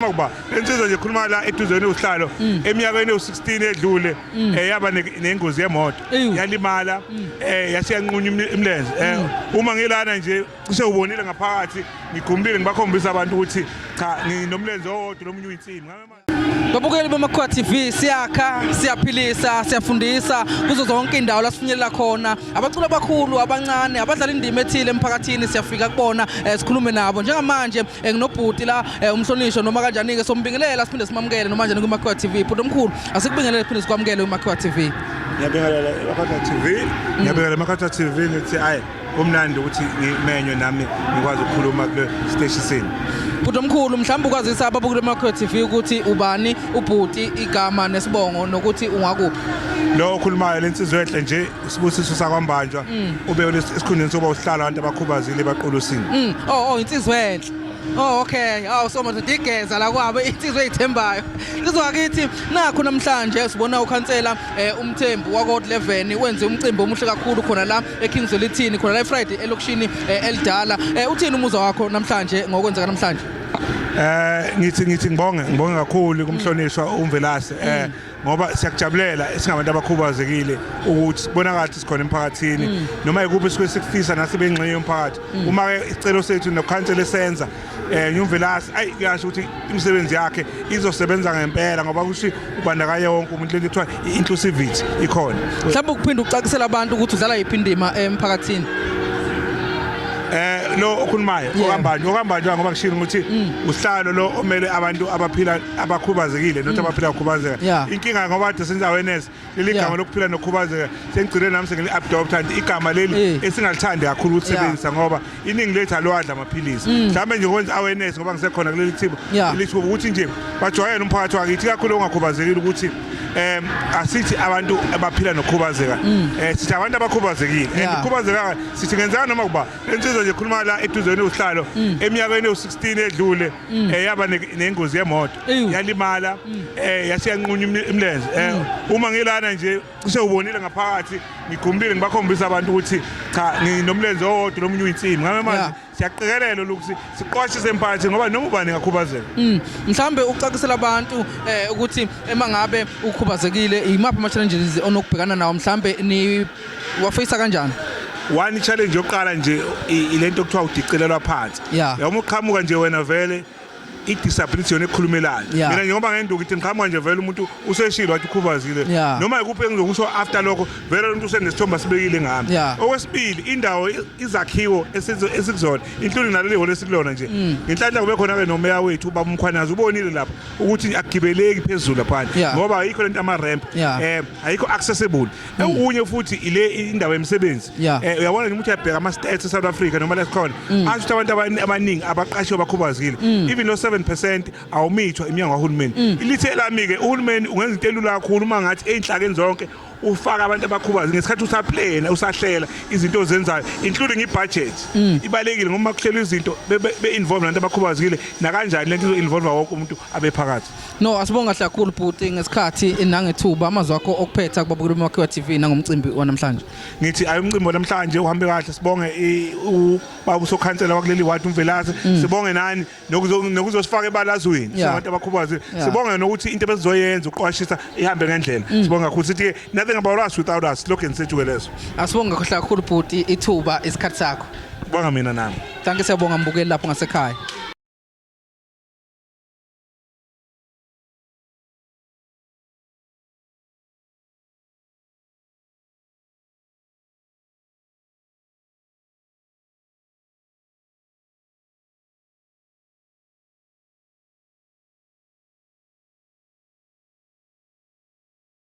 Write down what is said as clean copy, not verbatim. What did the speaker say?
Kuba lensizwa nje khuluma la eduzeni usihlalo eminyakeni ewu-16 edlule yaba nengozi yemoto, yalimala, yasiyanqunya imilenze. Uma ngilana nje cishe ubonile ngaphakathi ngigumlile ngibakhombisa abantu ukuthi cha, nginomlenze owodwa, lomunye uyinsimbi. Babukeli beMakhuwa TV, siyakha, siyaphilisa, siyafundisa kuzo zonke indawo la sifinyelela khona. Abaculi abakhulu, abancane, abadlala indima ethile emphakathini, siyafika kubona, sikhulume nabo. Njengamanje nginobhuti la, umhlonishwa noma kanjani ke sombingelela siphinde simamukele noma kanjani kuMakhuwa TV. Bhuti omkhulu, asikubingelele siphinde sikwamukele kuMakhuwa TV. Ngiyabingelela eMakhatha TV, ngiyabingelela eMakhatha TV, ngithi ayi, kumnandi ukuthi ngimenywe nami ngikwazi ukukhuluma kule siteshi senu. Bhuti omkhulu, mhlawumbe ukwazisa ababukeli beMakhuwa TV ukuthi ubani ubhuti, igama nesibongo, nokuthi ungakuphi. Lo okhulumayo, lensizwa enhle nje, uSibusiso sakwaMbanjwa, ube esikhundleni sokuba usihlalo abantu abakhubazile baQulusini. Oh, insizwa enhle. Oh, okay. Awu, so madoda, igeza la kwabo, insizwa eyithembayo. Insizwa ngakithi, nakho namhlanje sibona ukhansela uMthembu wako 11 wenze umcimbi omuhle kakhulu khona la eKing Zwelithini, khona la eFriday elokishini elidala. Uthini umuzwa wakho namhlanje ngokwenzeka namhlanje? Ngithi ngibonge kakhulu kumhlonishwa uMvelase, ngoba siyakujabulela singabantu abakhubazekile ukuthi sibonakala ukuthi sikhona emphakathini noma ikuphi sike sikufisa nasi bengxenye yomphakathi. Uma ke isicelo sethu nokhansela esenza uMvelase, ayi, kuyasho ukuthi imisebenzi yakhe izosebenza ngempela, ngoba kusho ubandakanya wonke umuntu, lento kuthiwa i-inclusivity ikhona. Mhlawumbe ukuphinda ucacisela abantu ukuthi udlala yiphi indima emphakathini. Lo okhulumayo, okaMbanjwa, ngoba ngishilo ukuthi usihlalo lo omele abantu abaphila abakhubazekile, not abaphila ngokukhubazeka. Inkinga ngoba kade senza awareness, leli gama lokuphila nokukhubazeka sengigcine nami sengili-adopta igama leli esingalithandi kakhulu ukusebenzisa, ngoba iningi lethu aliwadla amaphilisi. Mhlawumbe nje kwenza awareness, ngoba ngisekhona kuleli thiba lithuba, ukuthi nje bajwayele umphakathi wakithi, kakhulu ongakhubazekile, ukuthi asithi abantu abaphila nokukhubazeka, sithi abantu abakhubazekile. And ukukhubazeka sithi ngenzeka noma kuba lensizwa nje khuluma la eduzeni usihlalo eminyakeni ewu-16 edlule yaba nengozi yemoto, yalimala, yasiyanqunya imilenze. Uma ngilana nje cishe ubonile ngaphakathi ngigumlile ngibakhombisa abantu ukuthi cha, nginomlenze owodwa, lomunye uyinsimbi. Ngabe manje siyaqikelela ukuthi siqwashise emphakathini, ngoba noma ubani ngakhubazeka. Mhlambe ucacisela abantu ukuthi emangabe ukhubazekile imaphi ama challenges onokubhekana nawo, mhlambe ni wafeyisa kanjani? One challenge yokuqala nje ilento okuthiwa udicilelwa phansi. Yawuma uqhamuka nje wena, vele i-disability yona ekhulumelayo. Mina njengoba ngenduku ithi ngiqhamuka nje, vele umuntu useshilo wathi ukhubazile. Noma ikuphi engizokusho after lokho, vele umuntu usenesithombe asibekile ngami. Okwesibili, indawo, izakhiwo esikuzona, including naleli hholo esikulona nje, ngenhlanhla kube khona-ke nomeya wethu ubaba uMkhwanazi, ubonile lapho ukuthi akugibeleki phezulu laphana ngoba ayikho lento ama-ramp, ayikho accessible. Okunye futhi ile indawo yemisebenzi. Uyabona nje ukuthi uyabheka ama-stats e-South Africa noma lesikhona asho ukuthi abantu abaningi abaqashiwe bakhubazekile, even lo 7% awumithwa iminyango kahulumeni. Ilithe elami-ke, uhulumeni ungenza into elula kakhulu uma ngathi ey'nhlakeni zonke ufaka abantu abakhubazekile ngesikhathi usaplana, usahlela izinto ozenzayo, including i-budget. Ibalekile ngoba uma kuhlelwa izinto be-involve nabantu abakhubazekile, nakanjani lento izo-involve wonke umuntu abephakathi. No, asibonga kahle kakhulu bhuti ngesikhathi nangethuba. Amazwi akho okuphetha kubabukeli beMakhiwa TV nangomcimbi wanamhlanje. Ngithi ayi, umcimbi wanamhlanje uhambe kahle. Sibonge ubaba usokhansela wakuleli wadi uMvelase, sibonge nani nokuzosifaka ebalazweni singabantu abakhubazekile. Sibonge nokuthi into ebesizoyenza uqwashisa ihambe ngendlela. Sibonge kakhulu, sithi nothing about us without us, slogan sethu ke leso. Asibonge kahle kakhulu bhuti, ithuba, isikhathi sakho. Bonga mina nami. Thank you, siyabonga mbukeli lapho ngasekhaya.